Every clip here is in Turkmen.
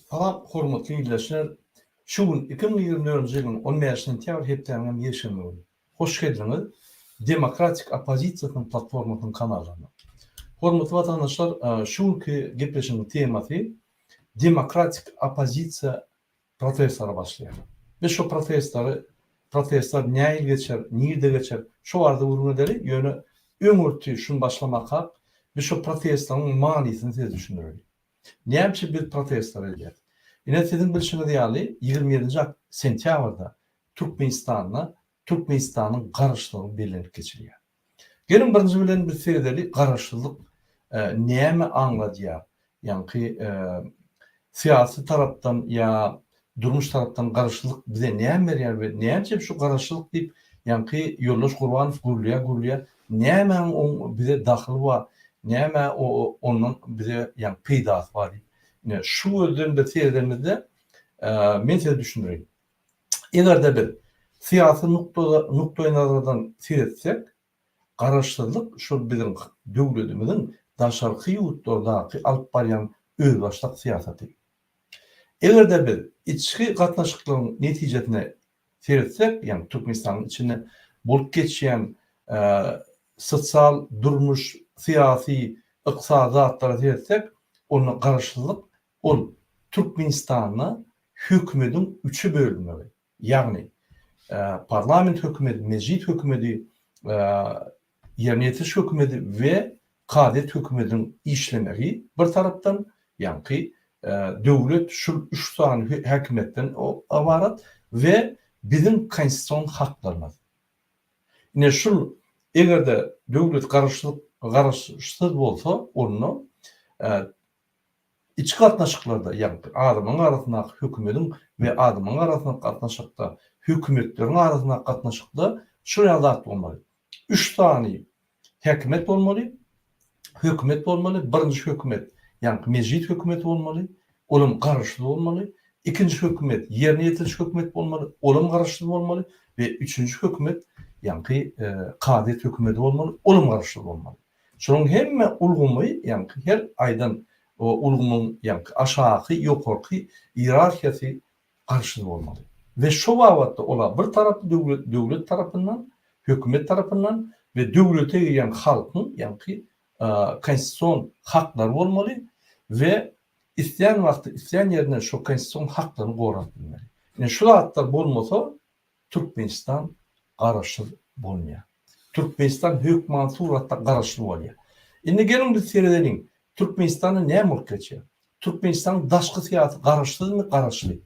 Salam hormatly ildeşler! Şu gün 2024-nji ýylyň 15 sentýabr hepdäniň hem ýekşenbe güni. Hoş geldiňiz Demokratik oppozisiýasynyň platformasynyň kanalyna. Hormatly watandaşlar şu günki gepleşigiň temasy Demokratik oppozisiýa protestlere başlaýar. Biz şu protestleri protestler nähili geçer, nirde geçer şo barada gürrüň edeli, ýöne öňürti şuny başlamakak biz şu protestleriň manysyny size düşündireli. Näme üçin biz protestler edýäris? Ine siziň bilşiňiz ýaly 27-nji sentýabrda Türkmenistanda Türkmenistanyň Garaşsyzlygy bellenip geçilýär. Geliň birinji bilen biz seredeli garaşsyzlyk näme aňladýar? Ýaňky syýasy tarapdan ýa durmuş tarapdan garaşsyzlyk bize näme berýär we näme üçin şu garaşsyzlyk diýip ýaňky Ýoldaş Gurbanow gürleýär gürleýär nämäň oň bize dahyly bar näme ondan bize ýaňky peýdasy bar diýip ine şu gözden biz seredenimizde men size düşündireýin. Eger-de biz syýasy nukdaýnazardan seretsek, garaşsyzlyk şol biziň döwletimiziň daşarky ýurtlardaky alyp barýan özbaşdak syýasaty. Eger-de biz içki gatnaşyklaryň netijesine seretsek, ýagny Türkmenistanyň içinde bolup geçýän sosial, durmuş, syýasy, ykdysady zatlara seretsek, onda garaşsyzlyk ol Türkmenistanda hökümediň üçe bölünmegi, ýagny parlament hökümedi, mejlis hökümedi, ýerine ýetiriş hökümedi we kazyýet hökümediniň işlemegi bir tarapdan, ýaňky döwlet şul üç sany häkimiýetden ybarat we biziň konstitusion haklarymyz. Ine şul eger-de döwlet garaşsyz garaşsyz bolsa, onda Içki gatnaşyklarda, ýagny adamlaryň arasyndaky hökümediň we adamlaryň arasyndaky gatnaşykda, hökümetleriň arasyndaky gatnaşykda şul ýaly zat bolmaly. Üç sany häkimiýet bolmaly, hökümet bolmaly, birinji hökümet, ýagny mejlis hökümeti bolmaly, olam garaşsyz bolmaly, ikinji hökümet ýerine ýetiriş hökümet bolmaly, olam garaşsyz bolmaly we üçünji hökümet, ýagny kazyýet hökümeti bolmaly, olam garaşsyz bolmaly. Şonuň hemme ulgamy, ýaňky her aýdan ulgamyň ýaňky aşaky, ýokarky iýerarhiýasy garaşsyz bolmaly. We şo babatda ola bir tarapy döwlet döwlet tarapyndan, hökümet tarapyndan we döwlete girýän halkyň ýaňky konstitusion haklary bolmaly we islän wagty, islän ýerinde şo konstitusion haklaryny gorap bilmeli. Ine şu zatlar bolmasa Türkmenistan garaşsyz bolmaýar. Türkmenistan hökman suratda garaşly bolýar. Indi geliň biz seredeliň, Türkmenistanda näme bolup geçýär? Türkmenistanyň daşky syýasy garaşsyzmy, garaşly?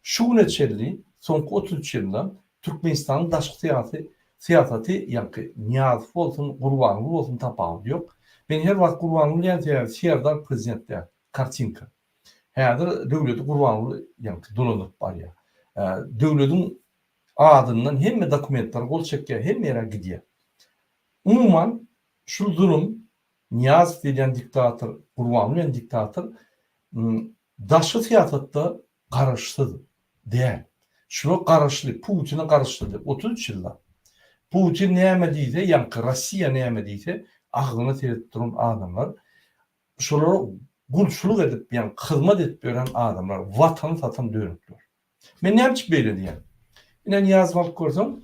Şu güne çenli, soňky 33 ýylda Türkmenistanyň daşky syýasy syýasaty, ýaňky Nyýazow bolsun, Gurbanguly bolsun tapawudy ýok. Men her wagt Gurbanguly diýýän sebäbi Serdar prezident däl, kartinka. Häzir döwleti Gurbanguly ýaňky dolandyryp barýar. Döwlediň adyndan hemme dokumentlere gol çekýär, hemme ýere gidýär. Umuman, şul zulum Nyýazow diýilýän diktator, Gurbanguly diýen diktator daşky syýasatda garaşsyz däl. Şular garaşly, Putine garaşlydy 33 ýyllap. Putin näme diýse, ýaňky Rossiýa näme diýse, agzyna seredip duran adamlar. Şolara gulçulyk edip, ýagny hyzmat edip ýören adamlar, watany satan dönükler. Men näme üçin beýle diýýän? Ine Nyýazowy alyp görseň,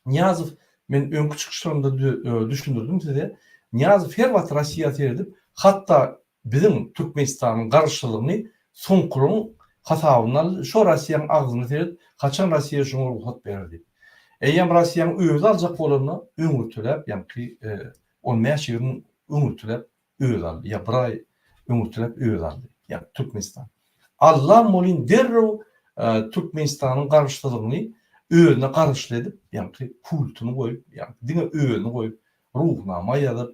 Nyýazow men öňki çykyşlarymda düşündirdim size, Nyýazow her wagt Rossiýa seredip, hatda biziň Türkmenistanyň garaşsyzlygyny soňkularyň hasabyna aldy, şo Rossiýanyň agzyna seredip, haçan Rossiýa şuňa rugsat berer diýip. Eýýäm Rossiýanyň özi aljak bolanda öňürtiläp, ýaňky on bäş-ýigrimi öňürtiläp özi aldy ýa bir aý öňürtiläp özi aldy ýa Türkmenistan. Allam bolyn derrew Türkmenistanyň garaşsyzlygyny özüne garaşly edip ýaňky kultuny goýup ýaňky diňe özüni goýup ruhnama ýazyp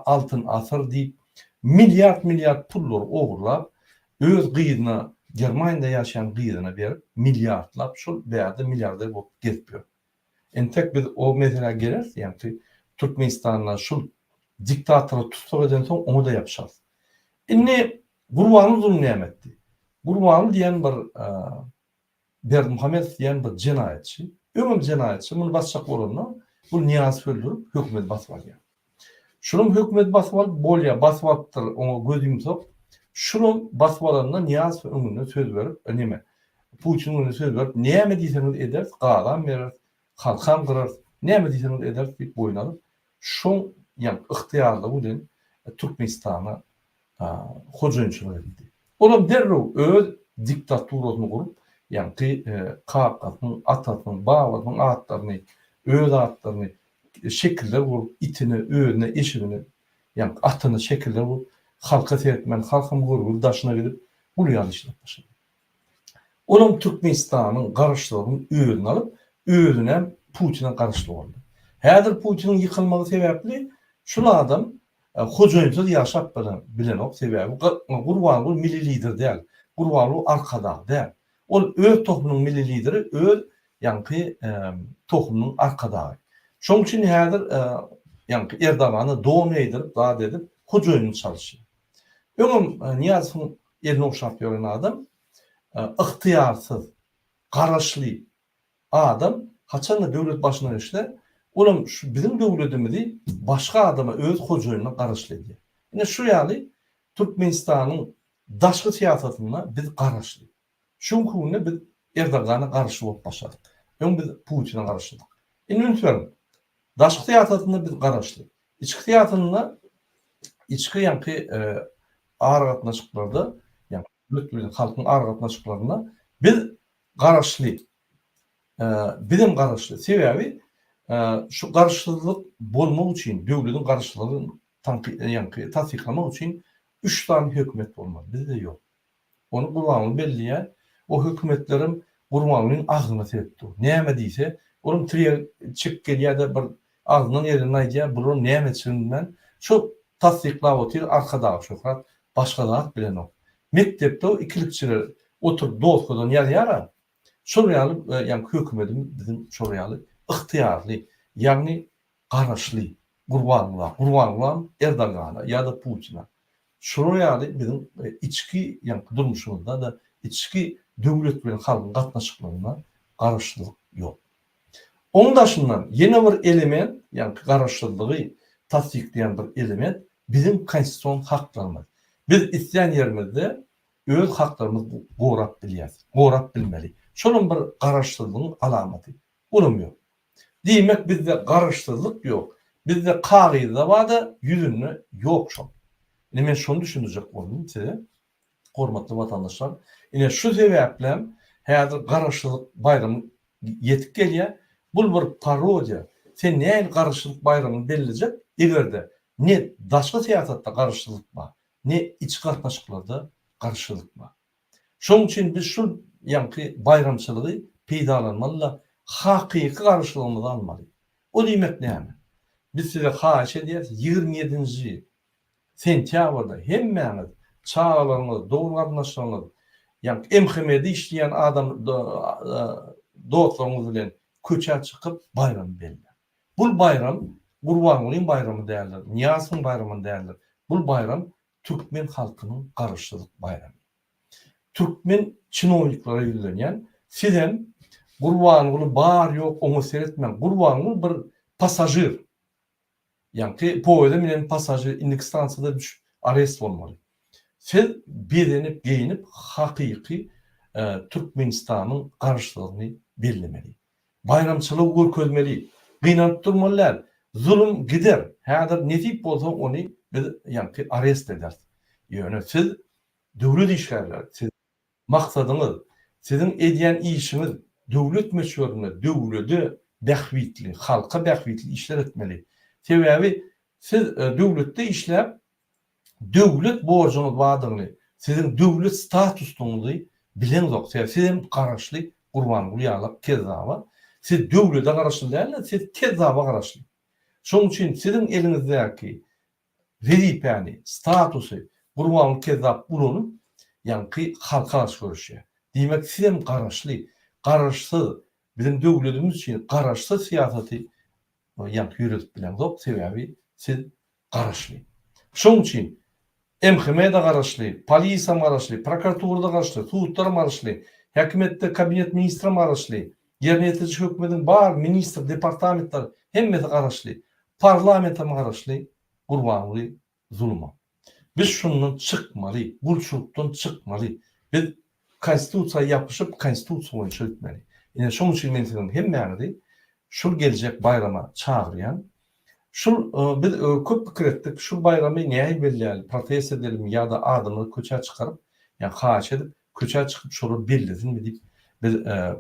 altyn asyr diýip milliard milliard pullary ogurlap öz gyzyna Germaniýada ýaşaýan gyzyna berip milliardlap şol bärde milliarder bolup gezip ýör. Entek biz o meselä geleris, ýagny Türkmenistanda şul diktatory tussag edensoň oňa-da ýapyşarys. Indi Gurbanguly zulum näme etdi? Gurbanguly diýen bir Berdimuhamedow diýen bir jenaýatçy, öňem jenaýatçy, muny basjak bolanda bu Nyýazowy öldürip hökümeti basyp alýar. Şunuň hökümeti basyp alyp bolýar, basyp alypdyr, oňa göz ýumsak. Şulam basyp alanda Nyýazow öňünde söz berip, neme, Putiniň öňünde söz berip, näme diýseňiz ederis, gazam bereris, halkam gyrarys, näme diýseňiz ederis diýip boýun alyp, şoň ýaňky ygtyýarlygy bilen Türkmenistana hojaýynçylyk etdi. Olam derrew öz diktaturasyny gurup, ýaňky kakasynyň, atasynyň, babasynyň atlaryny, öz atlaryny şekiller gurup, itine, özüne, eşigine, ýaňky atyna şekiller gurup, halka seretmän, halkam görgüli daşyna gidip, gul ýaly işläp başlady. Olam Türkmenistanyň garaşsyzlygyny özüne alyp, özünem Putine garaşly boldy. Häzir Putiniň ýykylmagy sebäpli şul adam hojaýynsyz ýaşap bilenok, sebäbi Gurbanguly milli lider däl, Gurbanguly Arkadag däl. Ol öz tohumynyň milli lideri, öz ýaňky tohumynyň arkadagy. Şonuň üçin häzir ýaňky Erdogana don geýdirip, zat edip, hojaýynyny çalyşýar. Öňem Nyýazowyň elini ogşap ýören adam ygtyýarsyz, garaşly adam haçanda döwlet başyna geçse, olam şu biziň döwletimizi başga adama, öz hojaýynyna garaşly edýär. Ine şu ýaly Türkmenistanyň daşky syýasatynda biz garaşly. Şu günki günde biz Erdogana garaşly bolup başladyk. Öň biz Putine garaşlydyk. Indi üns beriň. Daşky syýasatynda biz garaşly. Içki syýasynda içki ýaňky aragatnaşyklarda, ýagny döwlet bilen halkyň aragatnaşyklarynda biz garaşly. Bizem garaşly. Sebäbi şu garaşsyzlyk bolmak üçin, döwletiň garaşsyzlygyny ýaňky tassyklamak üçin üç sany hökümet bolmaly. Bizde ýok. Ony Gurbanguly belleýär. O hökümetlerem Gurbangulyň agzyna seredip dur. Näme diýse, olam tirýek çekip gelýär-de bir agzyndan gelenini aýdýar, bularam näme etjegini bilmän, şo tassyklap otyr Arkadag Şöhrat, başga zat bilenok. Mekdepde o ikilikçiler oturyp doskadan ýazýar-a, şol ýaly ýaňky hökümedimiz biziň şol ýaly ygtyýarly, ýagny garaşly Gurbangula, Gurbangulam Erdogana ýa-da Putina. Şular ýaly biziň içki ýaňky durmuşymyzda-da içki döwlet bilen halkyň gatnaşyklarynda garaşsyzlyk ýok. Oň daşyndan ýene bir element, ýaňky garaşsyzlygy tassyklaýan bir element biziň konstitusion haklarymyz. Biz islän ýerimizde öz haklarymyzy gorap bilýäs, gorap bilmeli. Şolam bir garaşsyzlygyň alamaty. Olam ýok. Diýmek bizde garaşsyzlyk ýok. Bizde kagyzda barda ýüzünde ýok şol. Ine men şony düşündirjek boldum size hormatly watandaşlar. Ine şu sebäplem häzir garaşsyzlyk baýramy ýetip gelýär. Bul bir parodiýa. Sen nähili garaşsyzlyk baýramyny bellejek egerde ne daşky syýasatda garaşsyzlyk bar, ne içki gatnaşyklarda garaşsyzlyk bar. Şonuň üçin biz şul ýaňky baýramçylygy peýdalanmaly-da, hakyky garşylygymyzy almaly. O diýmek näme? Biz size haýyş edýäris, 27 nji sentýabrda hemmäňiz, çagalaryňyz, dogan-garyndaşlaryňyz, ýaňky MHM-de işleýän adam dostlaryňyz bilen köçä çykyp baýramy belläň. Bul baýram Gurbangulyň baýramy däldir, Nyýazowyň baýramy däldir. Bul baýram Türkmen halkynyň garaşsyzlyk baýramy. Türkmen çinowniklere ýüzlenýän, sizem Gurbanguly bar ýok oňa seretmäň. Gurbanguly bir passažir. Ýaňky poýeza minen passažir indiki stansiýada düşüp arest bolmaly. Siz bezenip geýinip hakyky Türkmenistanyň garaşsyzlygyny bellemeli. Baýramçylygy görkezmeli. Gynanyp durmaly däl. Zulum gider. Häzir nesip bolsa ony biz ýaňky arest ederis. Ýöne siz döwlet işgärleri, siziň maksadyňyz, siziň edýän işiňiz döwlet möçberinde döwlede bähbitli, halka bähbitli işler etmeli. Sebäbi siz döwletde işläp döwlet borjuňyz bardygyny, siziň döwlet statuslygyňyzy bileňzok. Sebäbi siz hem garaşly Gurbanguly ýalak kezzaba. Siz döwlede garaşly däl-de, siz kezzaba garaşly. Şonuň üçin siziň eliňizdäki wezipäni, statusy Gurbanguly kezzap ulanyp, ýaňky halka garşy göreşýär. Diýmek, siz hem garaşly, garaşsyz, biziň döwletimiz üçin garaşsyz syýasaty ýaňky ýöredip bileňzok, sebäbi siz garaşly. Şoň üçin MHM-de garaşly, polisam garaşly, prokuratura-da garaşly, sudlaram garaşly, häkimiýetde kabinet ministrem garaşly, ýerine ýetiriji hökümediň bar ministr, departamentler hemmesi garaşly, parlamentem garaşly Gurbanguly zuluma. Biz şundan çykmaly, gulçulykdan çykmaly. Biz Konstitusiýa ýapyşyp, Konstitusiýa boýunça gitmeli. Ine, şonuň üçin men siziň hemmäňizi şul geljek baýrama çagyrýan. Şul biz köp pikir etdik, şul baýramy nähili belläli, protest edelimi ýa-da adamlary köçä çykaryp, ýa haýyş edip, köçä çykyp şolar bellesinmi diýip, biz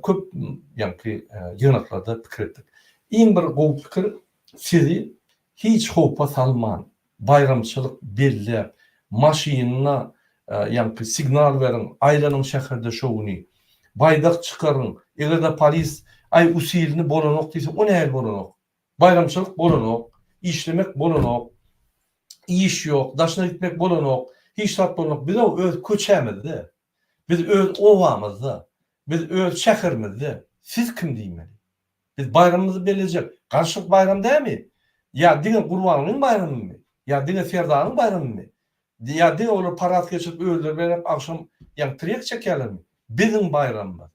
köp ýaňky ýygnaklarda pikir etdik. Iň bir gowy pikir sizi hiç howpa salman, baýramçylyk belläp, maşynyna ýaňky signal beriň, aýlanyň şäherde şo güni, baýdak çykaryň, eger-de polis aý usilini bolanok diýse, o nähili bolanok? Baýramçylyk bolanok, işlemek bolanok, iş ýok, daşyna gitmek bolanok, hiç zat bolanok, biz-ow öz köçämizde, biz öz obamyzda, biz öz şäherimizde, siz kim diýmeli? Biz baýramymyzy bellejek. Garşylyk baýram dälmi? Ýa diňe Gurbangulyň baýramymy? Ýa diňe Serdaryň baýramymy? Ýa diňe olar parad geçirip özleri belläp agşam ýaňy trek çekýärlermi? Biziň baýramymyz.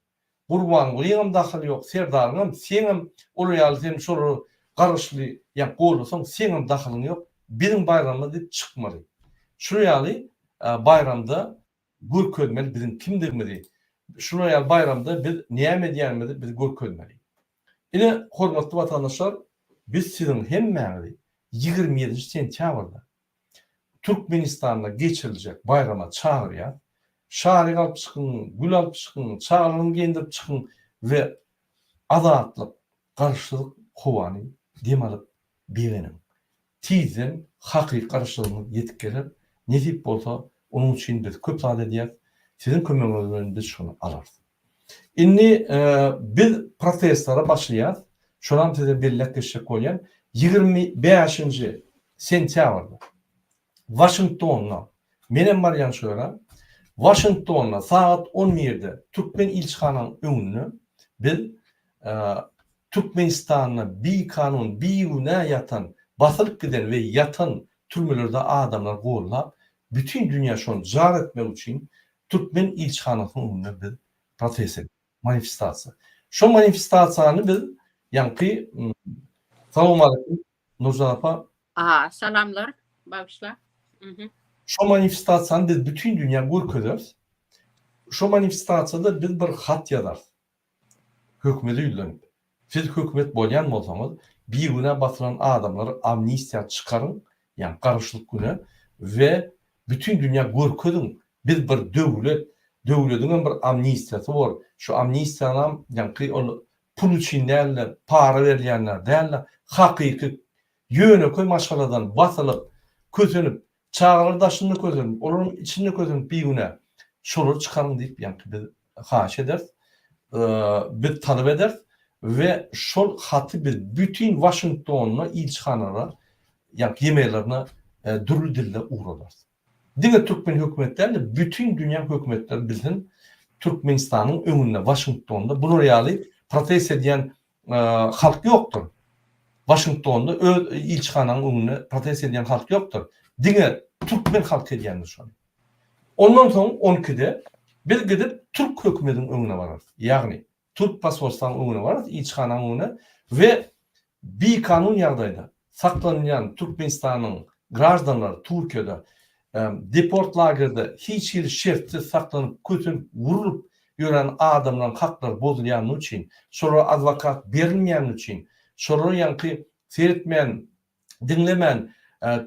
Gurbangulyňam dahyly ýok, Serdaryňam, seňem olar ýaly sen şolara garaşly ýa gollasaň seňem dahylyň ýok. Biziň baýramymyz diýip çykmaly. Şular ýaly baýramda görkezmeli biziň kimdigimizi, şular ýaly baýramda biz näme edýänimizi biz görkezmeli. Ine, hormatly watandaşlar, biz siziň hemmäňizi 27-nji sentýabrda Türkmenistanda geçiriljek baýrama çagyrýas. Şarik alyp çykyň, gül alyp çykyň, çagalaryňyzy geýindirip çykyň we azatlyk, garaşsyzlyk howany dem alyp begeniň. Tizden hakyky garaşsyzlygymyz ýetip geler. Nesip bolsa, onuň üçin biz köp zat edýäs. Siziň kömegiňiz bilen biz şony alarys. Indi biz protestlere başlaýas. Şonam size belläp geçjek bolýan. 25-nji sentýabrda Waşingtonda, menem barýan şo ýere, Waşingtonda sagat on birde türkmen ilçihananyň öňünde biz Türkmenistanda bikanun, bigünä ýatan, basylyp giden we ýatan türmelerde adamlary gollap, bütin dünýä şony jar etmek üçin türkmen ilçihanasynyň öňünde biz protest etdik, manifestasiýa. Şo manifestasiýany biz ýaňky Salowmaleýkim Nurjan apa. Aha, salamlar, bagyşla. Şo manifestasiýany biz bütin dünýä görkezeris. Şo manifestasiýada biz bir hat ýazarys. Hökümete ýüzlenip, Siz hökümet bolýan bolsaňyz, bigünä basylan adamlary amnistiýa çykaryň, ýagny garaşsyzlyk güne we bütin dünýä görkeziň, biz bir döwlet, döwlediňem bir amnistiýasy bor, şu amnistiýanam ýaňky ol pul üçin däl-de, para berilýänler däl-de, hakyky ýönekeý maşgaladan basylyp, kösenip, Çagalar daşynda kösenip, olaryň içinde kösenip bigünä. Şolary çykaryň diýip ýaňky biz haýyş ederis. Biz talap ederis we şol haty biz bütin Waşingtonda ilçihanalara ýaňky e-maillerine dürli dilde ugradarys. Diňe türkmen hökümeti däl-de bütin dünýäň hökümetleri bilsin Türkmenistanyň öňünde Waşingtonda bular ýaly protest edýän halk ýokdur. Waşingtonda öz ilçihanaň öňünde protest edýän halk ýokdur. Diňe türkmen halky edýändir şony. Ondan soň on ikide biz gidip türk hökümediň öňüne bararys. Ýagny türk posolstwanyň öňüne bararys, ilçihanaň öňüne we bikanun ýagdaýda saklanylýan Türkmenistanyň graždanlary Türkiýede deport lagerde hiç hili şertsiz saklanyp, kösenip, urlup ýören adamlaryň haklary bozulýany üçin, şolara adwokat berilmeýäni üçin, şolara ýaňky seretmän, diňlemän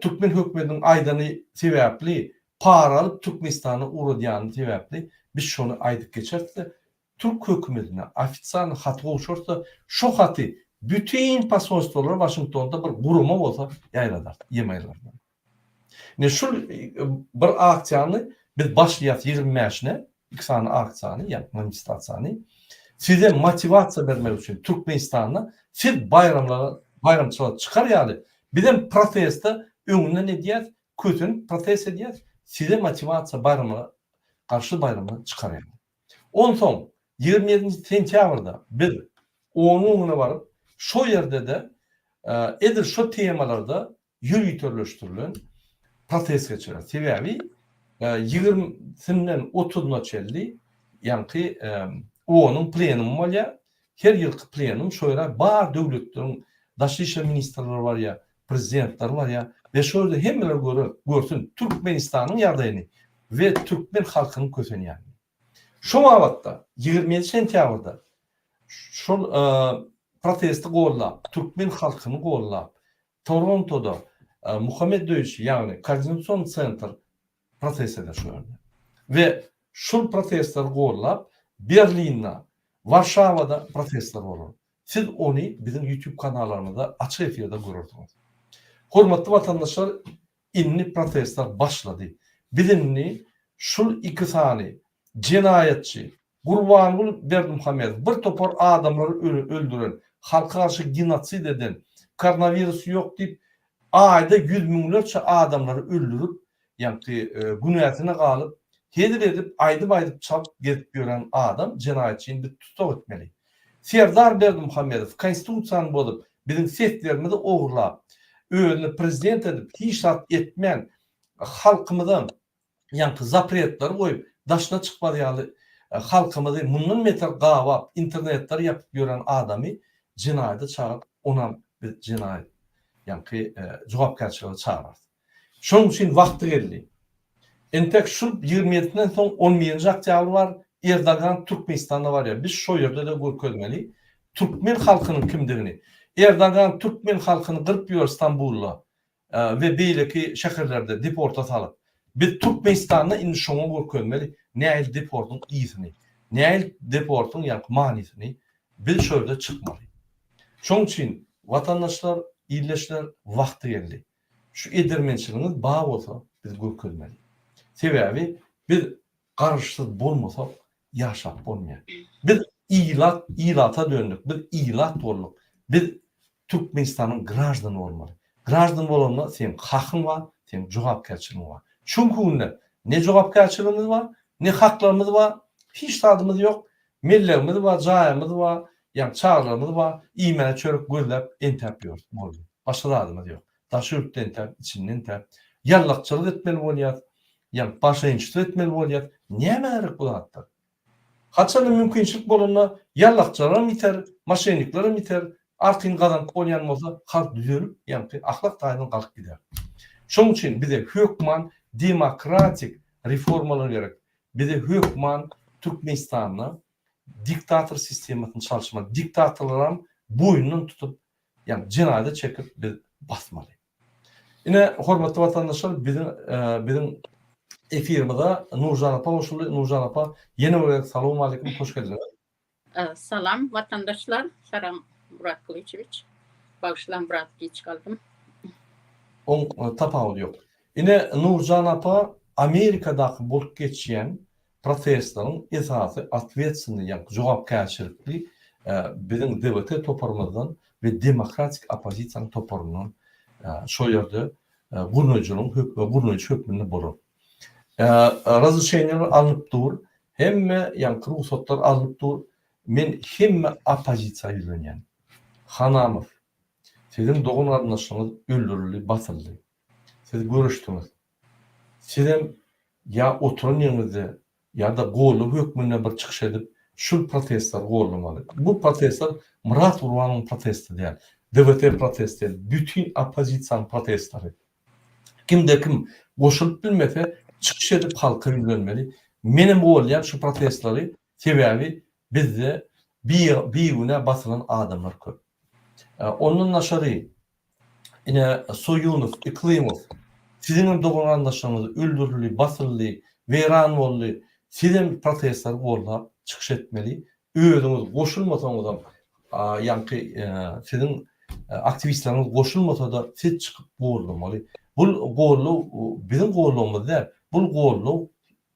türkmen hökümetiniň aýdany sebäpli para alyp Türkmenistana ugradýany sebäpli biz şony aýdyp geçeris-de, Türk hökümetine ofisialny haty gowşursa, şo haty bütin posolstwolara Waşingtonda bir gurama bolsa ýaýradar e-maillerden. Ine şul bir aksiýany biz başlaýas 25-ine, iki sany aksiýany, ýa manifestasiýany. Size motiwasiýa bermek üçin Türkmenistanda siz baýramlara, baýramçylyga çykar ýaly bizem proteste öňünden edýäs, kösenip protest edýäs, size motiwasiýa baýramlara garşy baýramlara çykar ýaly. Onsoň, 27-nji sentýabrda biz onuň öňüne baryp, şo ýerde-de edil şo temalarda ýöriteleşdirilen protest geçireris. Sebäbi ýigrimisinden otuzyna çenli ýaňky OON-yň plenumy bolýar. Her ýylky plenum şo ýere bar döwletleriň daşary işler ministrleri barýar. Prezidentler barýar we şo ýerde hemmeler görer, görsün Türkmenistanyň ýagdaýyny we türkmen halkynyň kösenýänini. Şo babatda 27 sentýabrda şol protesti gollap, türkmen halkyny gollap, Torontoda Muhammet Döýüşi, ýagny Koordinasion sentr protest eder şo ýerde. We şol protestleri gollap Berlinde, Warşawada protestler bolar. Siz ony biziň YouTube kanallarymyzda açyk efirde görersiňiz. Hormatly watandaşlar indi protestler başlady. Biz indi şul iki sany jenaýatçy Gurbanguly Berdimuhamedow bir topar adamlary öldüren, halka garşy genosid eden, koronawirus ýok diýip aýda ýüz müňlerçe adamlary öldürip, ýaňky günäsine galyp, hezil edip aýdym aýdyp çalyp gezip ýören adam jenaýatçyny biz tussag etmeli. Serdar Berdimuhamedow konstitusiýany bozup, biziň seslerimizi ogurlap, özüni prezident edip, hiç zat etmän, halkymyza ýaňky zapretleri goýup, daşyna çykmaz ýaly halkymyzy mundan beter gabap, internetleri ýapyp ýören adamy jenaýata çagyryp, onam biz jenaýat, ýaňky jogapkärçilige çagyrarys. Şonuň üçin wagty geldi. Entek şu 27-sinden soň 11-nji oktýabr bar, Erdogan Türkmenistana barýar. Biz şo ýerde-de görkezmeli türkmen halkynyň kimdigini. Erdogan türkmen halkyny gyryp ýör Stambulda we beýleki şäherlerde deporta salyp. Biz Türkmenistanda indi şoňa görkezmeli nähili deportyň ysyny, nähili deportyň ýaňky manysyny biz şo ýerde çykmaly. Şoň üçin watandaşlar, ildeşler wagty geldi. Şu edermençiligiňiz bar bolsa biz görkezmeli. Sebäbi biz garaşsyz bolmasak ýaşap bolmaýar. Biz ilat ilata döndük, biz ilat bolduk. Biz Türkmenistanyň graždany bolmaly. Graždan bolanda seň hakyň bar, seň jogapkärçiligiň bar. Şu günki günde ne jogapkärçiligimiz bar, ne haklarymyz bar, hiç zadymyz ýok. Mellegimiz bar, jaýymyz bar, ýa çagalarymyz bar, iýmäne çörek gözläp entäp ýörüs, boldy. Başga zadymyz ýok. Daşy ýurtda entäp, içinde entäp. Ýallakçylyk etmeli bolýas, ýa başaýynçylyk etmeli bolýas. Nämä gerek bu zatlar? Haçanda mümkinçilik bolanda ýallakçylaram ýiter, moşenniklerem ýiter, artyn gazanyp bolýan bolsa halk düzelip, ýaňky ahlak taýdan galyp gider. Şonuň üçin bize hökman demokratik reformalar gerek. Bize hökman Türkmenistanda diktator sistemasyny çalyşmaly. Diktatorlaram boýundan tutup, ýagny jenaýata çekip biz basmaly. Ine, hormatly watandaşlar, biziň biziň efirimize Nurjan apa goşuldy. Nurjan apa, ýene bir gezek salowmaleýkim, hoş geldiňiz. Salam watandaşlar, salam Murat Gylyçewiç. Bagyşlaň biraz giç galdym. Oň tapawudy ýok. Ine Nurjan apa Amerikadaky bolup geçýän protestleriň esasy otwetsenny ýagny jogapkärçilikli biziň DWT toparymyzdan we demokratik oppozisiýanyň toparyndan şo ýerde gurnaýjylygyň gurnaýjy hökmünde bolar. Razrešeniýalar alnyp dur, hemme ýaňky rugsatlar alnyp dur. Men hemme oppozisiýa ýüzlenýän. Hanamow, siziň dogan-garyndaşlaryňyz öldürildi, basyldy. Siz göreşdiňiz. Sizem ýa oturan ýeriňizde ýa-da goldaw hökmünde bir çykyş edip, şul protestleri goldamaly. Bu protestler Myrat Gurbanowyň protesti däl, DWT protesti däl, bütin oppozisiýanyň protestleri. Kimde kim goşulyp bilmese, çykyş edip halka ýüzlenmeli. Menem goldaýan şu protestleri, sebäbi bizde bigünä basylan adamlar köp. Ondan daşary Ine, Soýunow, Iklymow, siziňem dogan-garyndaşlaryňyz öldürildi, basyldy, weýran boldy. Sizem protestleri goldap çykyş etmeli. Özüňiz goşulmasaňyzam, ýaňky siziň aktiwistleriňiz goşulmasa-da, siz çykyp goldamaly. Bul goldaw biziň goldawymyz däl, bul goldaw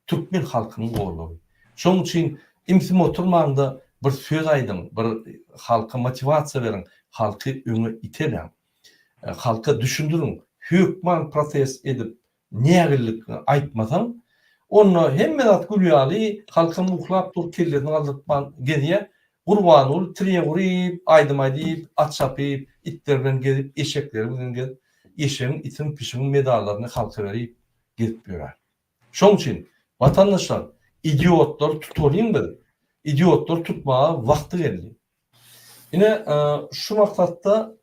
Türkmen halkynyň goldawy. Şonuň üçin imsim oturmaňda bir söz aýdyň, bir halka motiwasiýa beriň, halky öňe iteläň. Halka düşündiriň, hökman protest edip nägillik aýtmasaň, onda hemme zat gül ýaly, halkam uklap dur, kellesini galdyrtman gezýär. Gurbanguly tirýek uryp, aýdym aýdyp, at çapyp, itler bilen gezip, eşekleri bilen gezip, eşegiň, itiň, pişigiň medallaryny halka berip gezip ýörer. Şoň üçin, watandaşlar, idiotlary tutalyň biz. Idiotlary tutmaga wagty geldi. Ine, şu maksatda.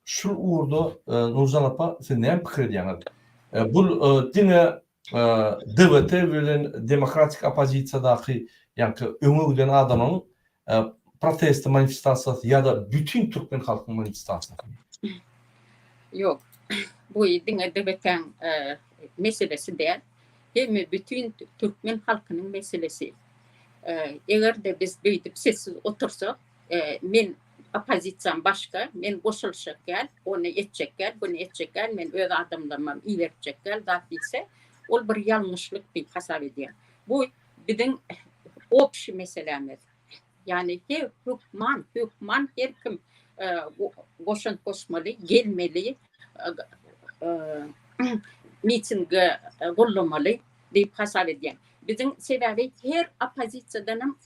Şul ugurda Nurjan apa siz näme pikir edýäňiz? Bu diňe DWT bilen demokratik oppozisiýadaky ýaňky öňe giden adamyň protesti manifestasiýasy ýa-da bütin türkmen halkynyň manifestasiýasymy? Ýok. Bu diňe DWT-iň meselesi däl. Hemme bütin türkmen halkynyň meselesi. Eger-de biz beýdip sessiz otursak, men oppozisiýam başga, men goşulyşjak däl, ony etjek däl, buny etjek däl, men öz adamlarymam ibertjek däl zat diýse, ol bir ýalňyşlyk diýip hasap edýän. Bu biziň obşi meselämiz. Ýagny he hökman, hökman her kim goşant goşmaly, gelmeli, mitinge gollamaly diýip hasap edýän. Biziň sebäbi her oppozisiýadanam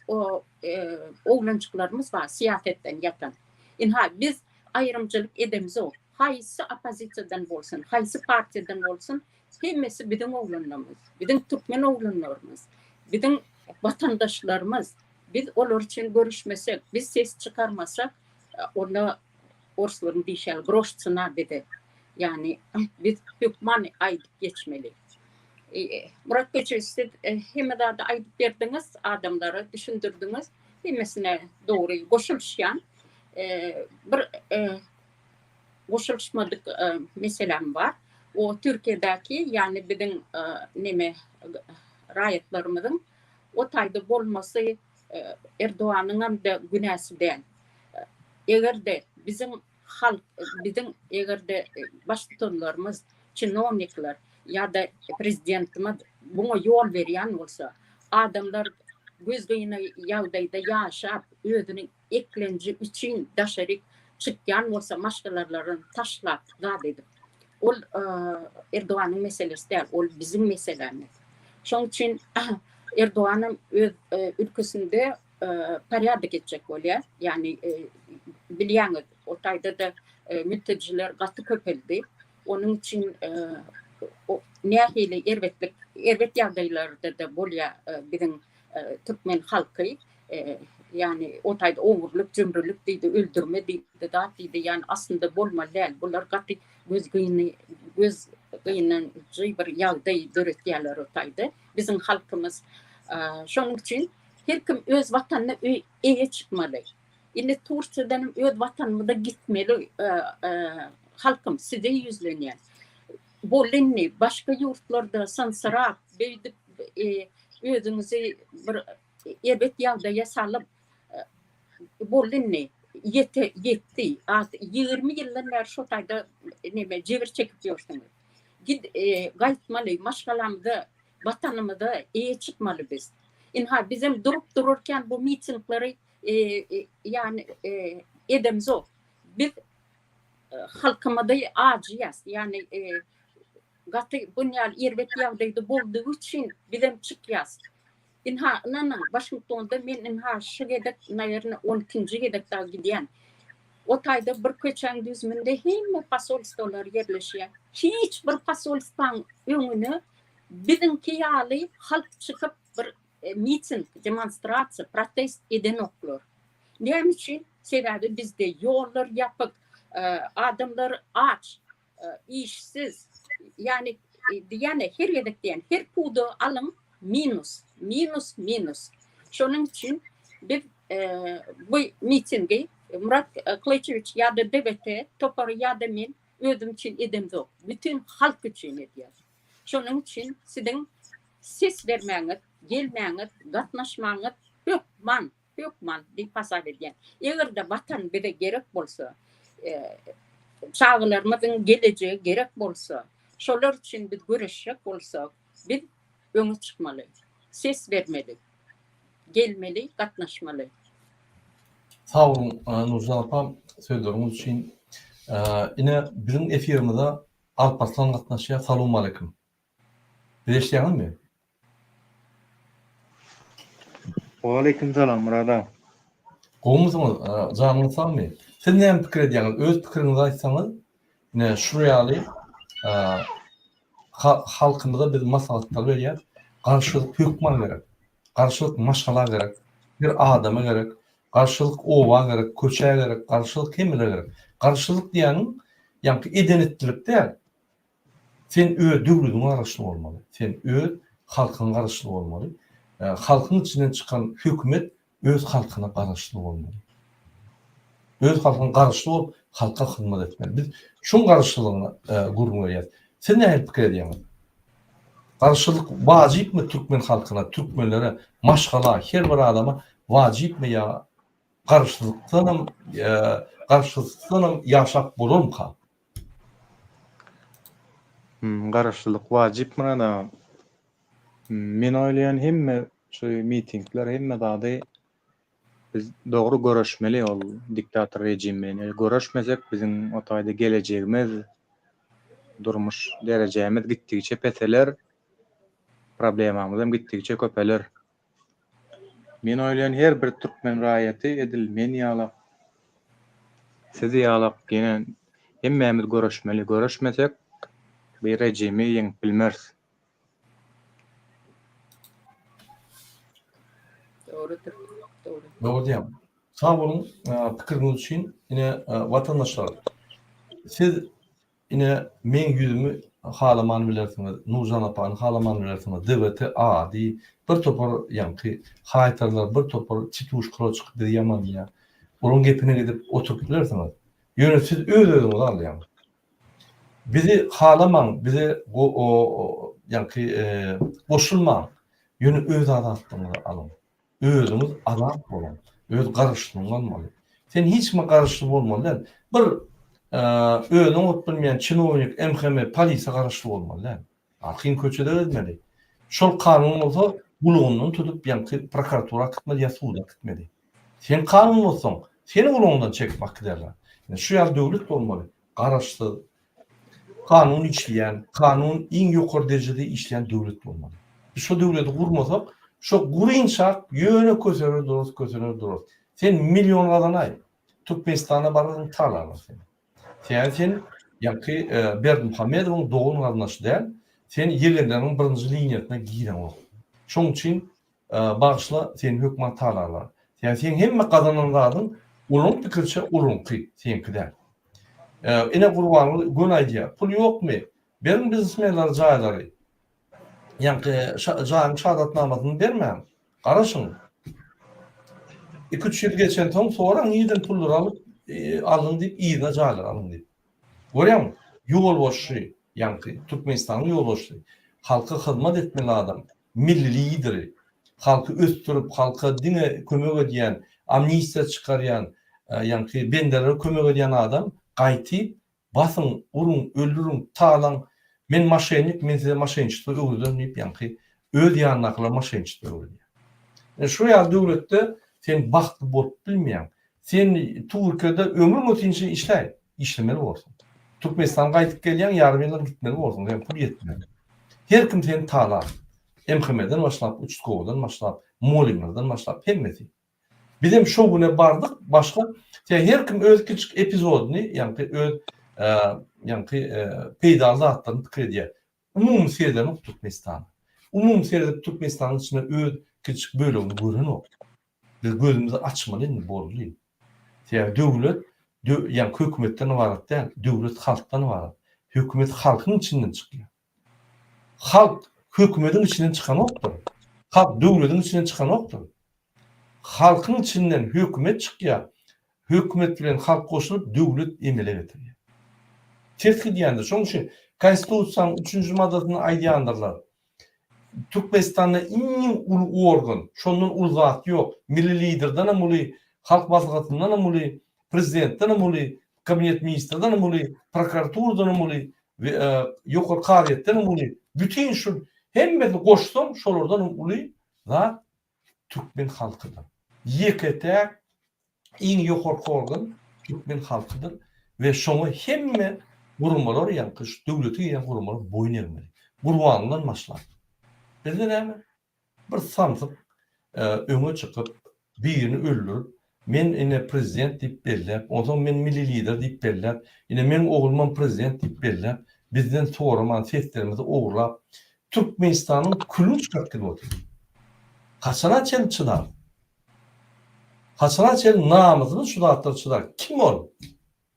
oglanjyklarymyz bar syýasetden ýatan. Ynha biz aýrymçylyk edemzok. Haýsy oppozisiýadan bolsun, haýsy partiýadan bolsun hemmesi biziň oglanlarymyz, biziň türkmen oglanlarymyz, biziň watandaşlarymyz. Biz olar üçin göreşmesek, biz ses çykarmasak, onda orslaryň diýşi ýaly groş tsena bize. Ýagny biz hökman aýdyp geçmeli. Murat Köçewiç siz hemme zady aýdyp berdiňiz, adamlara düşündirdiňiz. Hemmesine dogry goşulyşýan. Bir goşulyşmadyk meselem bar. O Türkiýedäki, ýagny biziň neme raýatlarymyzyň o taýda bolmasy Erdoganyňam-da günäsi däl. Eger-de biziň halk, biziň eger-de baştutanlarymyz, çinownikler ýa-da prezidentimiz muňa ýol berýän bolsa, adamlar gözgyny ýagdaýda ýaşap, özüniň eklenji üçin daşaryk çykýan bolsa, maşgalalaryny taşlap, zat edip, ol Erdoganyň meselesi däl, ol biziň meselämiz. Şonuň üçin Erdoganam öz ülkesinde porýadok etjek bolýar. Ýagny bilýäňiz, o taýda-da mültejiler gaty köpeldi. Onuň üçin nähili erbetlik, erbet ýagdaýlarda-da bolýar biziň türkmen halky. Ýagny o taýda ogurlyk, jümrülik diýdi, öldürme diýdi, zat diýdi. Ýagny aslynda bolmaly däl. Bular gaty göz gyny, göz gynanjy bir ýagdaý döretýärler o taýda. Biziň halkymyz. Şonuň üçin Her kim öz watanyna eýe çykmaly. Indi Tursiýadanam öz watanymyza gitmeli halkym size ýüzlenýän. Boldy indi başga ýurtlarda synsyrap beýdip özüňizi bir erbet ýagdaýa salyp boldy indi ýete ýetdi. 20 ýyldan bäri şo taýda neme jebir çekip ýörsüňiz. Git gaýtmaly maşgalamyza Watanymyza eýe çykmaly biz. Ynha bizem durup dururken bu mitingleri ýany edemzok. Biz halkymyzy ajyýas. Ýany gaty bunýaly erbet ýagdaýda boldugy üçin bizem çykýas. Ynha ynanyň Waşingtonda men ynha şu gezek nawerno on ikinji gezek dagy gidýän. O taýda bir köçäň düzüminde hemme posolstwolar ýerleşýär. Hiç bir posolstwaň öňüne Biziňki ýaly halk çykyp bir miting, demonstrasiýa, protest edenoklar. Näme üçin? Sebäbi bizde ýollar ýapyk, adamlar aç, işsiz. Ýagny diýýän-ä her gezek diýýän, her pudagy alyň minus, minus, minus. Şonuň üçin biz bu mitingi Murat Klyçewiç ýa-da DWT topary ýa-da men özüm üçin edemzok. Bütin halk üçin edýäs. Şonuň üçin siziň ses bermäňiz, gelmäňiz, gatnaşmagyňyz hökman, hökman diýip hasap edýän. Eger-de Watan bize gerek bolsa, çagalarymyzyň gelejegi gerek bolsa, şolar üçin biz göreşjek bolsak, biz öňe çykmaly, ses bermeli, gelmeli, gatnaşmaly. Sag boluň Nurjan apa sözleriňiz üçin. Ine biziň efirimize Alparslan gatnaşýar Salowmaleýkim. Bizi eşidýäňizmi? Waleýkim salam Myrat aga. Gowumysyňyz? Janyňyz sagmy? Siz näme pikir edýäňiz? Öz pikiriňizi aýtsaňyz, ine şu ýaly halkymyza biz maslahatlar berýäs. Garşylyk hökman gerek. Garşylyk maşgala gerek, her adama gerek, garşylyk oba gerek, köçä gerek, garşylyk hemmelere gerek. Garşylyk diýýäniň. Ýaňky eden-etdilik däl. Sen öz döwlediňe garaşly bolmaly. Sen öz halkyňa garaşly bolmaly. Halkyň içinden çykan hökümet öz halkyna garaşly bolmaly. Öz halkyna garaşly bolup, halka hyzmat etmeli. Biz şuň garaşlylygyny gürrüň berýäris. Siz nähili pikir edýäňiz? Garaşsyzlyk wajypmy türkmen halkyna, türkmenlere, maşgala, her bir adama wajypmy ýa garaşsyzlykdanam garaşsyzlykdanam ýaşap bolarmyka? Garaşsyzlyk wajyp Myrat aga. Men oýlaýan hemme şu mitingler hemme zady biz dogry göreşmeli ol diktator rejim bilen. Eger göreşmesek biziň o taýda gelejegimiz, durmuş derejämiz gitdigiçe peseler, problemamyz hem gitdigiçe köpeler. Men oýlaýan her bir türkmen raýaty edil men ýalak, siz ýalak ýene hemmämiz göreşmeli. Göreşmesek bi rejimi ýeňip bilmeris. Dogrudyr. Dogry. Dogry diýýäň. Sag boluň pikiriňiz üçin. Ine watandaşlar siz ine meň ýüzümi halaman bilersiňiz, Nurjan apany halaman bilersiňiz, DWT ady bir topar ýaňky haýtarlar bir topar tituşkalar çykyp bizi ýamanlaýar. Olaryň gepine gidip oturyp bilersiňiz. Ýöne siz öz-özüňizi aldaýaňyz. Bizi halamaň, bize ýaňky goşulmaň. Ýöne öz azatlygyňyzy alyň. Özüňiz azat boluň. Öz garaşlygyňy almaly. Sen hiç kime garaşly bolmaly däl. Bir özüni oňat bilmeýän çinownik, MHM, polise garaşly bolmaly däl. Arkaýyn köçede gezmeli. Şol kanun bolsa gulagyndan tutup ýaňky prokuratura äkitmeli ýa suda äkitmeli. Sen kanun bozsaň, seni gulagyňdan çekip äkiderler. Ine şu ýaly döwlet bolmaly. Garaşsyz, kanun işleýän, kanun iň ýokary derejede işleýän döwlet bolmaly. Biz şo döwleti gurmasak, şo gurynçak ýöne kösener durarys, kösener durarys. Sen million gazanaý, Türkmenistana bararsyň talarlar seni. Sebäbi sen ýaňky Berdimuhamedowyň dogan garyndaşy däl, sen ýegenleriň birinji liniýasyna gireňok. Şoň üçin bagyşla seni hökman talarlar. Sebäbi seň hemme gazanan zadyň olaryň pikiriçe olaryňky, seňki däl. Ine Gurbanguly göni aýdýar, pul ýokmy? Beriň biznesmenlere jaýlary. Ýaňky jaýyň şahadatnamasyny bermäň. Garaşyň. Iki-üç ýyl geçensoň soraň nirden pullary alyp aldyň diýip yzyna jaýlary alyň diýip. Görýäňmi? Ýolbaşçy, ýaňky Türkmenistanyň ýolbaşçysy, halka hyzmat etmeli adam, milli lideri, halky ösdürip, halka diňe kömek edýän, amnistiýa çykarýan, ýaňky bendelere kömek edýän adam gaýtyp Basyň, uruň, öldüriň, talaň, men moşennik, men size moşenniçtwo öwrederin diýip ýaňky öz ýanyndakylara moşenniçtwo öwredýär. Ine şu ýaly döwletde sen bagtly bolup bilmeýäň. Sen Türkiýede ömrüň ötinçe işläý, işlemeli borsuň. Türkmenistana gaýdyp gelýäň, ýarym ýyldan gitmeli borsuň, sen pul ýetmez. Her kim seni talar. MHM-den başlap, uçastkowydan başlap, mugallymlardan başlap hemmesi. Bizem şo güne bardyk başga se her kim öz kiçik epizodyny ýaňky öz ýaňky peýdaly zatlaryny pikir edýär. Umumy seredenok Türkmenistana. Umumy seredip Türkmenistanyň içinde öz kiçik bölegini görenok. Biz gözümizi açmaly indi boldy. Sebäbi döwlet ýaňky hökümetden ybarat däl, döwlet halkdan ybarat. Hökümet halkyň içinden çykýar. Halk hökümediň içinden çykanokdyr. Halk döwlediň içinden çykanokdyr. Halkyň içinden hökümet çykýar. Hökümet bilen halk goşulyp döwlet emele getirýär. Ters gidýändir. Şonuň üçin Konstitusiýanyň üçünji maddasynda aýdýandyrlar. Türkmenistanda iň uly organ, şondan uly zat ýok. Milli Liderdenem uly, Halk Maslahatyndanam uly, Prezidentdenem uly, Kabinet ministrdenem uly, prokuraturadanam uly, ýokary kazyýetdenem uly, bütin şu hemmesini goşsaň şolardanam uly zat türkmen halkydyr. Ýeke-täk iň ýokarky organ türkmen halkydyr we şoňa hemme guramalar ýaňky şu döwlete girýän guramalar boýun egmeli. Gurbangulydan başlap. Bizde näme? Bir samsyk öňe çykyp, birini öldürip, men ine prezident diýip belläp, onsoň men milli lider diýip belläp, ine meň oglumam prezident diýip belläp, bizden soraman seslerimizi ogurlap, Türkmenistanyň külüni çykaryp gidip otyr. Haçana çenli çydar? Haçana çenli namysymyz şu zatlara çydar? Kim ol?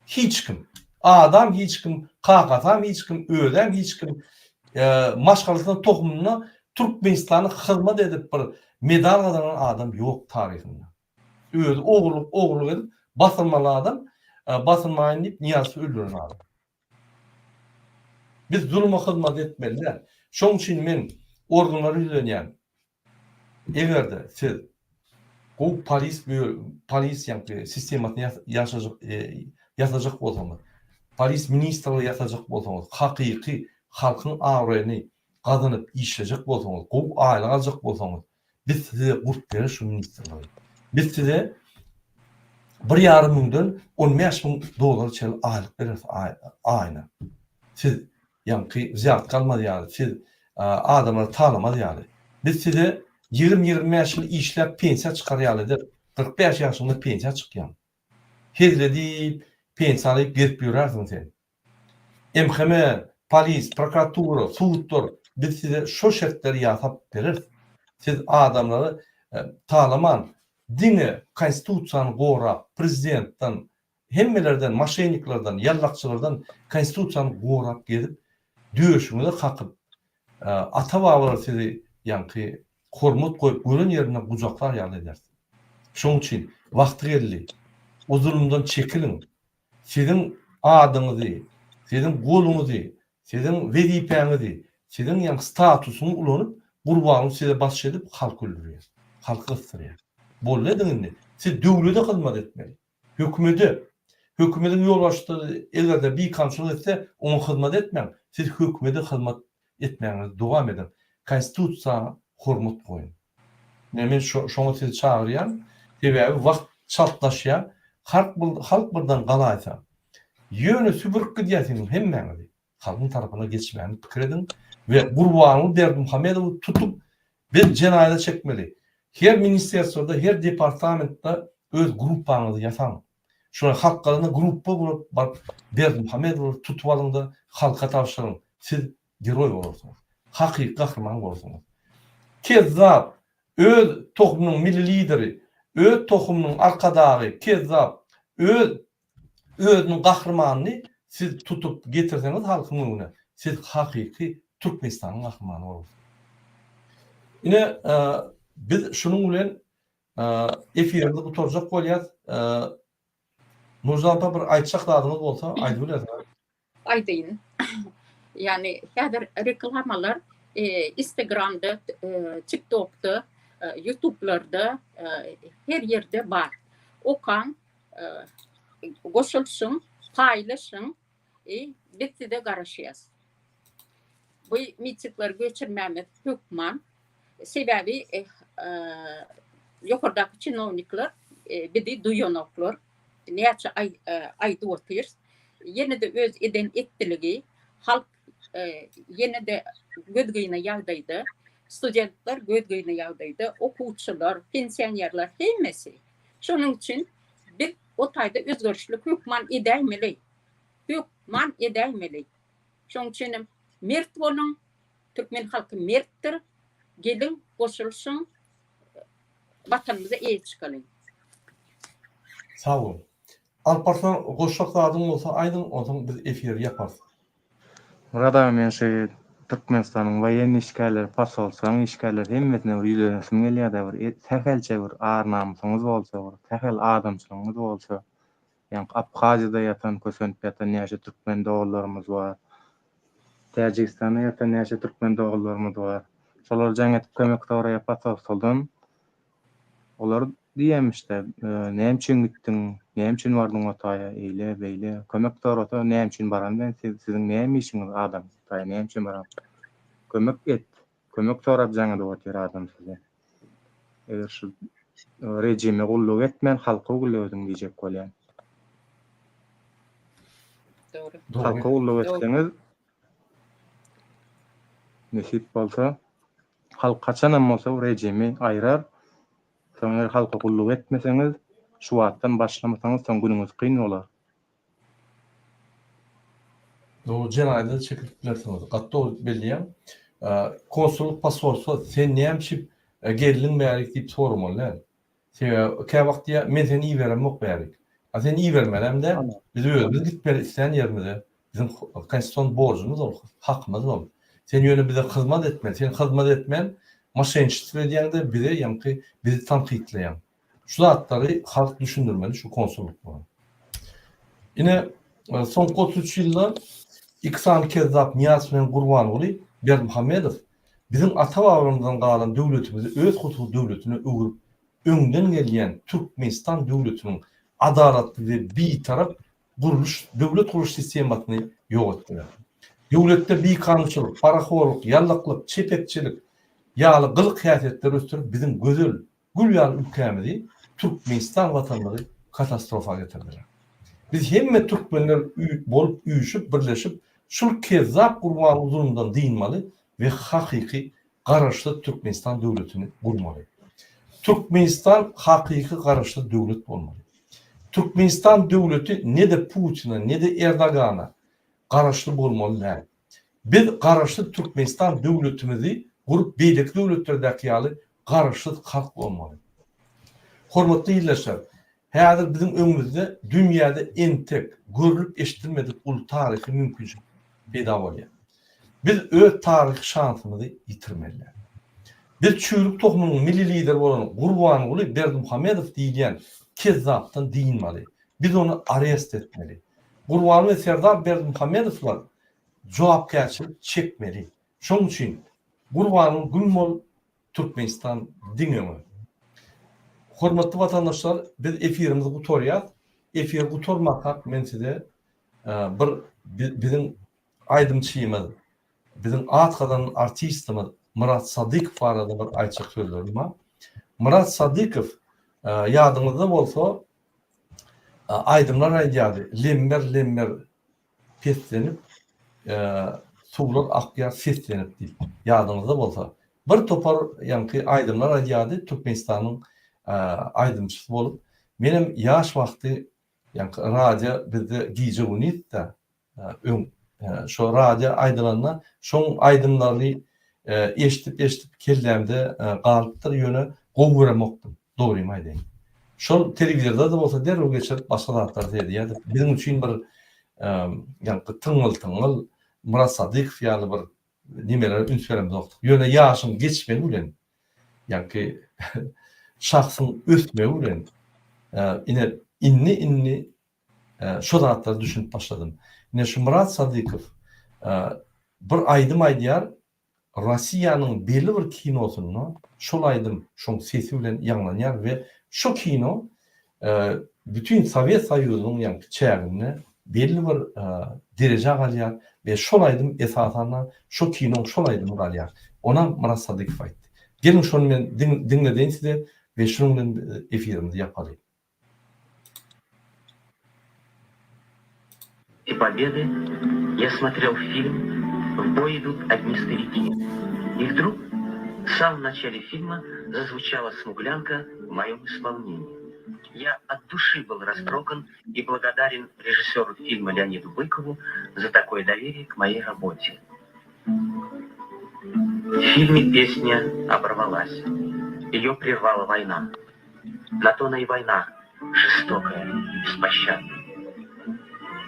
Hiç kim. Adam hiç kim, kakasam hiç kim, özem hiç kim, maşgalasyna tohumyna Türkmenistana hyzmat edip bir medal gazanan adam ýok taryhynda. Özi ogurlyk ogurlyk edip basylmaly adam, basylmaýyn diýip Nyýazowy öldüren adam. Biz zuluma hyzmat etmeli däl. Şoň üçin men organlara ýüzlenýän. Eger-de siz gowy polis polis ýaňky sistemasyny ýaşajak ýasajak bolsaňyz, polis ministrligi ýasajak bolsaňyz, hakyky halkyň abraýyny gazanyp işlejek bolsaňyz, gowy aýlyk aljak bolsaňyz, biz size gurup bereris şu ministrligi. Biz size bir ýarym müňden 15 müň dollara çenli aýlyk bereris aýyna. Siz Ýaňky wzýatka almaz ýaly, siz adamlary talamaz ýaly. Biz size 20-25 ýyl işläp pensiýa çykar ýaly ederis. 45 ýaşyňda pensiýa çykýaň. Hezil edip, pensiýa alyp gezip ýörärsiň sen. MHM, polis, prokuratura, sudlar biz size şo şertleri ýasap bereris. Siz adamlary talaman, diňe konstitusiýany gorap, prezidentden, Hemmelerden, moşenniklerden, ýallakçylardan konstitusiýany gorap gezip, döşüňize kakyp, ata-babalar sizi ýaňky hormat goýup gören ýerinde gujaklar ýaly ederis. Şoň üçin wagty geldi. O zulumdan çekiliň. Siziň adyňyzy, siziň goluňyzy, siziň wezipäňizi, siziň ýaňky statusyňy ulanyp Gurbanguly size basyş edip halky öldürýär. Halky gysdyrýar. Boldy ediň indi. Siz döwlete hyzmat etmeli. Hökümede, hökümediň ýolbaşçysy eger-de bikanunçylyk etse, oňa hyzmat etmäň, siz hökümede hyzmat etmägiňizi dowam ediň. Konstitusiýa hormat goýuň. Ine men şoňa sizi çagyrýan. Sebäbi wagt çaltlaşýar. Halk halk birden galaýsa, ýöne süpürip gidýär siziň hemmäňizi. Halkyň tarapyna geçmäni pikir ediň we Gurbanguly Berdimuhamedowy tutup biz jenaýata çekmeli. Her ministerstwoda, her departamentde öz gruppaňyzy ýasaň. Şolar halk galanda gruppa bolup baryp Berdimuhamedowy tutup alyňda halka tabşyryň. Siz geroý bolarsyňyz. Hakyky gahryman bolarsyňyz. Kezzap öz tohumynyň milli lideri, öz tohumynyň arkadagy kezzap öz özüniň gahrymanyny siz tutup getirseňiz halkyň öňüne, siz hakyky Türkmenistanyň gahrymany bolarsyňyz. Ine, biz şunuň bilen efirimizi gutarjak bolýas. Nurjan apa bir aýtjak zadyňyz bolsa aýdyp bilersiňiz. Aýdaýyn. Ýagny häzir reklamalar Instagramda, TikTokda, YouTubelarda her ýerde bar. Okaň, goşulyşyň, paýlaşyň, biz size garaşýas. Bu mitingleri göçürmämiz hökman. Sebäbi ýokardaky çinownikler bizi duýanoklar. Näçe aýdyp otyrys. Ýene-de öz eden etdiligi halk ýene-de gözgyny ýagdaýda, studentler gözgyny ýagdaýda, okuwçylar, pensionerler hemmesi. Şonuň üçin biz o taýda özgerişlik hökman edäýmeli. Hökman edäýmeli. Şonuň üçin hem mert boluň, türkmen halky mertdir. Geliň, goşulyşyň, Watanymyza eýe çykalyň. Sag bol. Alparslan goşjak zadyň bolsa aýdyň onsoň biz efiri ýaparys. Myrat aga men şu Türkmenistanyň woýennyý işgärleri posolstwaň işgärleri hemmesine bir ýüzlenesim gelýärde bir sähelçe bir ar namysyňyz bolsa bir sähel adamçylygyňyz bolsa ýaňky Abhaziýada ýatan kösenip ýatan näçe türkmen doganlarymyz bar Täjigistanda ýatan näçe türkmen doganlarymyz bar. Şolar jaň edip kömek soraýar posolstwadan. Olar diýýämişde, näme üçin gitdiň, näme üçin bardyň o taýa, eýle, beýle. Kömek sorasa, näme üçin baran ben, siz, siziň näme işiňiz adam o taýa, näme üçin baran. Kömek et, kömek sorap jaň edip otyr adam size. Eger şu rejime gulluk etmän, halka gulluk ediň diýjek bolýan. Dogry. Halka gulluk etseňiz, nesip bolsa, halk haçanam bolsa bu rejimi aýrar. Soň eger halka gulluk etmeseňiz, şu wagtdan başlamasaňyz, soň günüňiz kyn bolar. Dogry jenaýata çekilip bilersiňiz. Gaty dogry belleýäň. Konsullyk posolstwo sen näme üçin geldiň bärik diýip soramaly däl. Sebäbi käwagt diýýär men seni iberemok bärik. A seni ibermelem däl. Biz özümiz gitmeli islän ýerimize. Biziň konstitusion borjumyz ol, hakymyz ol. Sen ýöne bize hyzmat etmeli. Sen hyzmat etmän moşenniçestvo edýäň-de bize ýaňky bizi tankytlaýaň. Şu zatlary halk düşündirmeli şu konsullyklara. Ine, soňky 33 ýylda iki sany kezzap Nyýazow bilen Gurbanguly Berdimuhamedow biziň ata-babalarymyzdan galan döwletimizi öz hususy döwletine öwrüp, öňden gelýän Türkmenistan döwletiniň adalatly we bitarap gurluş, döwlet gurluş sistemasyny ýok etdiler. Döwletde bikanunçylyk, parahorluk, ýallaklyk, çepekçilik ýaly gylyk-häsiýetleri ösdürip biziň gözel, gül ýaly ülkämizi Türkmenistan watanymyzy katastrofa getirdiler. Biz hemme türkmenler bolup üýşüp birleşip şul kezzap Gurbanguly zulumdan dynmaly we hakyky garaşsyz Türkmenistan döwletini gurmaly. Türkmenistan hakyky garaşsyz döwlet bolmaly. Türkmenistan döwleti ne-de Putine ne-de Erdogana garaşly bolmaly däl. Biz garaşsyz Türkmenistan döwletimizi gurup beýleki döwletlerdäki ýaly garaşsyz halk bolmaly. Hormatly ildeşler, häzir biziň öňümizde dünýäde entek görlüp eşidilmedik uly taryhy mümkinçilik peýda bolýar. Biz öz taryhy şansymyzy ýitirmeli däl. Biz çüýrük tohumynyň milli lideri bolan Gurbanguly Berdimuhamedow diýilýän kezzapdan dynmaly. Biz ony arest etmeli. Gurbanguly we Serdar Berdimuhamedowlar jogapkärçilik çekmeli. Şonuň üçin Gurbanguly güm bol Türkmenistan diňe öňe. Hormatly watandaşlar biz efirimizi gutarýas. Efir gutarmakak men size bir biziň aýdymçymyz, biziň at gazanan artistimiz Myrat Sadykow barada bir aýtjak sözlerim bar. Myrat Sadykow ýadyňyzda bolsa aýdymlar aýdýardy. Lemmer lemmer peslenip, suwlar akýar seslenip diýip, ýadyňyzda bolsa, bir topar ýaňky aýdymlar aýdýardy, Türkmenistanyň aýdymçysy bolup. Menem ýaş wagty ýaňky radio bizde gije-gündizdi-dä, öň şo radio aýdylanda şoň aýdymlaryny eşidip-eşidip kellämde galypdyr, ýöne gowy göremokdym. Dogrymy aýdaýyn. Şol telewizorda-da bolsa derrew geçirip başga zatlary seredýärdik. Biziň üçin bir ýaňky tyňňyl-tyňňyl Myrat Sadykow ýaly bir nimelere üns beremzokdyk. Ýöne ýaşyň geçmegi bilen, ýaňky şahsyň ösmegi bilen ine indi-indi şo zatlara düşünip başladym. Ine şu Myrat Sadykow bir aýdym aýdýar, Rossiýanyň belli bir kinosynda şol aýdym şoň sesi bilen ýaňlanýar we şo kino bütin Sowet Soýuzynyň ýaňky çäginde belli bir derejä galýar we şol aýdym esasanda şo kinoň şol aýdymy galýar. Onam Myrat Sadykow aýtdy. Geliň şony men diňledeýin size we şunuň bilen efirimizi ýapaly. И победы я смотрел фильм В бой идут одни старики. И вдруг в самом начале фильма зазвучала смуглянка в моем исполнении. Я от души был растроган и благодарен режиссеру фильма Леониду Быкову за такое доверие к моей работе. В фильме песня оборвалась. Ее прервала война. На то она и война, жестокая и беспощадная.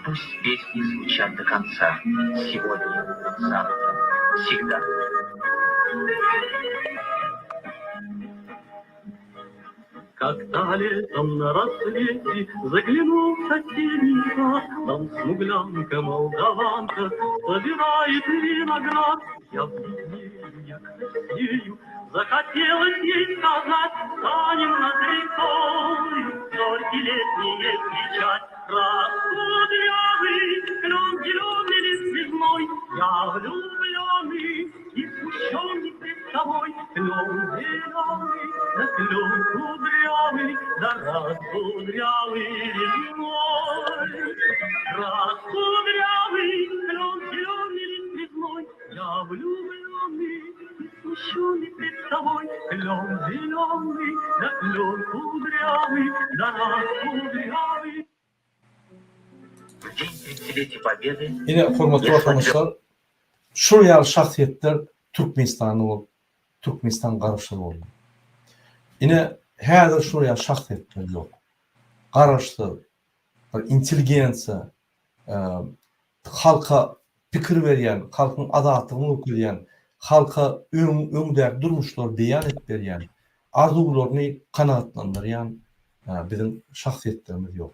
Пусть песни звучат до конца, сегодня, завтра, всегда. Когда летом на рассвете заглянул в соседний сад, Там смуглянка-молдаванка собирает виноград. Я бледнею, я краснею, захотелось ей сказать, Станем над рекой, зорьки летние встречать. Раскудрявый, клен зеленый лист связной, Я влюбленный и смущенный пред тобой. Клен зеленый, да клен кудрявый, да раскудрявый лесной. Раскудрявый, клен зеленый лист связной, Я влюбленный и смущенный пред тобой. Клен зеленый, да клен кудрявый, да раскудрявый. В день 30-летия Победы Ine, hormatly я смотрел watandaşlar, şul ýaly şahsyýetler Türkmenistanda bolup, Türkmenistan garaşsyz boldy. Ine, häzir şul ýaly şahsyýetler ýok. Garaşsyz. bir intelligensiýa, halka pikir berýän, halkyň azatlygyny görkezýän, halka öň öňdäki durmuşlary beýan edip berýän, arzuwlaryny kanagatlandyrýan biziň şahsyýetlerimiz ýok.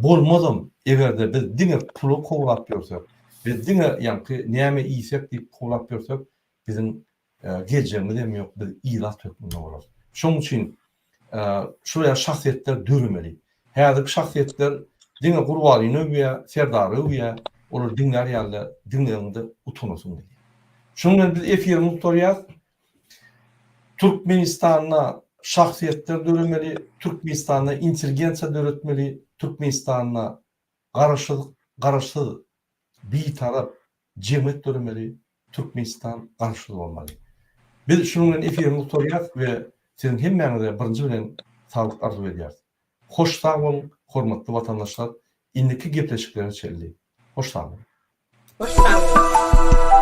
Bolmazam, eger-de biz diňe pula kowlap ýörsek, biz diňe ýaňky näme iýsek diýip kowlap ýörsek, biziň geljegimiz hem ýok, biz ilat hökmünde bolarys. Şonuň üçin şular ýaly şahsyýetler döremeli. Häzirki şahsyýetler diňe Gurbalyny öwýär, Serdary öwýär, olary diňlär ýaly diňlegiňde utanasyň gelýär. Şunuň bilen biz efirimizi gutarýarys. Türkmenistanda şahsyýetler döremeli, Türkmenistanda intelligensiýa döretmeli, Türkmenistanda garaşsyz, garaşsyz, bitarap jemgyýet döremeli, Türkmenistan garaşsyz bolmaly. Biz şunuň bilen efirimizi gutarýarys we siziň hemmäňize birinji bilen saglyk arzuw edýäris. Hoş sag boluň hormatly watandaşlar, indiki gepleşiklere çenli hoş sag boluň. Hoş sag boluň.